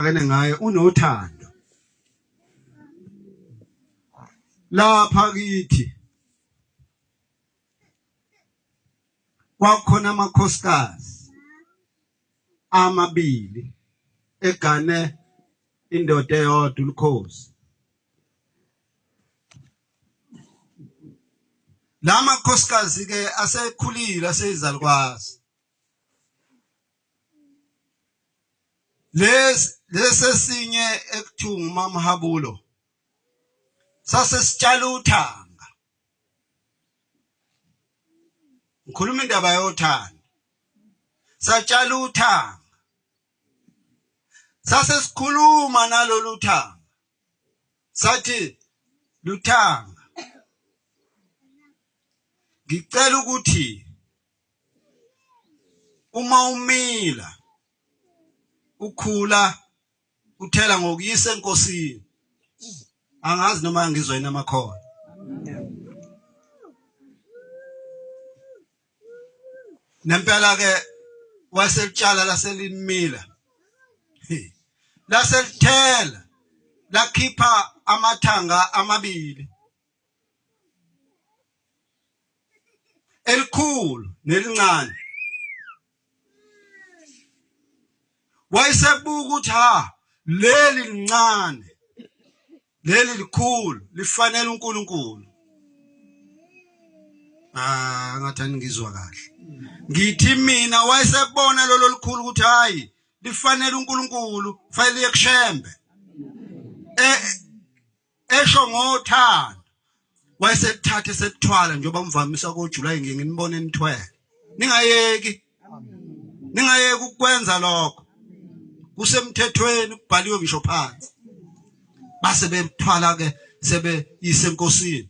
Akene ngaye unothando. Lapha kithi kwakukhona amakhosikazi amabili egane indoda eyodwa ulukhozi. La makhosikazi ke asekhulile aseyizalukwazi. Lesi lesesinye ekuthiwa umamhabulo sase sitshala uthanga. Ngikhuluma indaba yothando. Satshala uthanga. Sase sikhuluma nalolu thanga. Sathi luthanga. Ngicela ukuthi uma umila ukhula uthela ngokuyisa enkosini. Angazi noma ngizwa yini amakhono. Nempela ke waselitshala laselimila, laselithela, lakhipha amathanga amabili, elikhulu nelincane. Wayesebuka ukuthi ha, leli lincane, leli likhulu, lifanele uNkulunkulu. Ah, ngathi aningizwa kahle. Ngithi mina wayesebona lolo likhulu ukuthi hayi, lifanele uNkulunkulu, fanele liye kuShembe. Esho ngothando wayesekuthatha esekuthwala njengoba umvamisa koJuly, ngiye nginibone nithwele. Ningayeki, ningayeki ukwenza lokho, kusemthethweni, kubhaliwe ngisho phansi. Base bethwala ke sebeyise enkosini.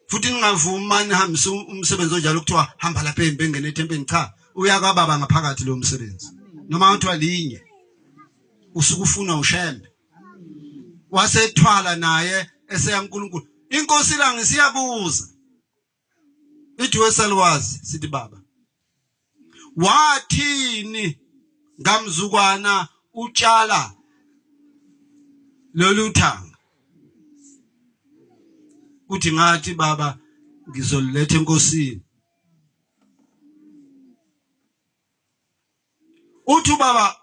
Futhi ningavumi mani nihambise umsebenzi onjalo kuthiwa hamba lapha embengene ethempeni. Cha, uya kwababa ngaphakathi lo msebenzi, noma kuthiwa linye usuke ufuna uShembe. Wasethwala naye eseya uNkulunkulu. Inkosi langa siyabuza ithi wesalwazi, sithi baba wathini ngamzukwana utshala lolu thanga? Uthi ngathi baba ngizoliletha enkosini. Uthi ubaba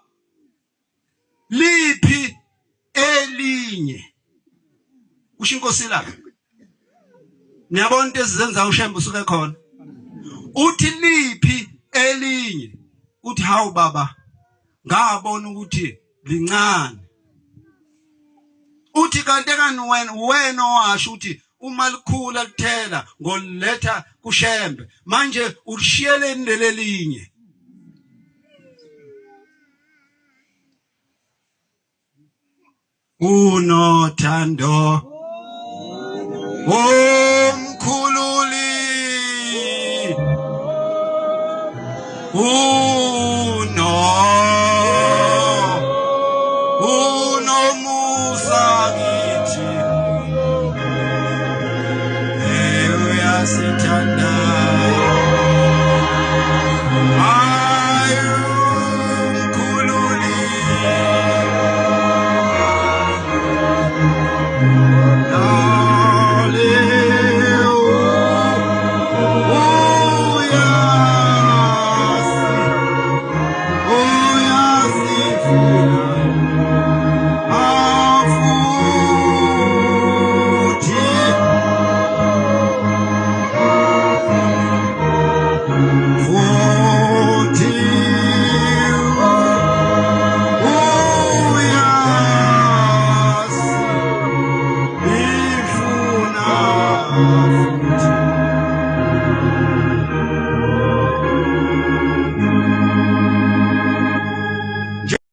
liphi elinye? Kusho inkosi lapha. Niyabona into ezizenza uShembe usuke khona. Uthi liphi elinye? Uthi hawu baba, ngabona ukuthi lincane. Uthi kanti kani wena, wena owasho ukuthi uma likhula lithela ngoliletha kuShembe, manje ulishiyeleni lelelinye? Unothando omkhululi, uno unomusa kithi, uyasithanda.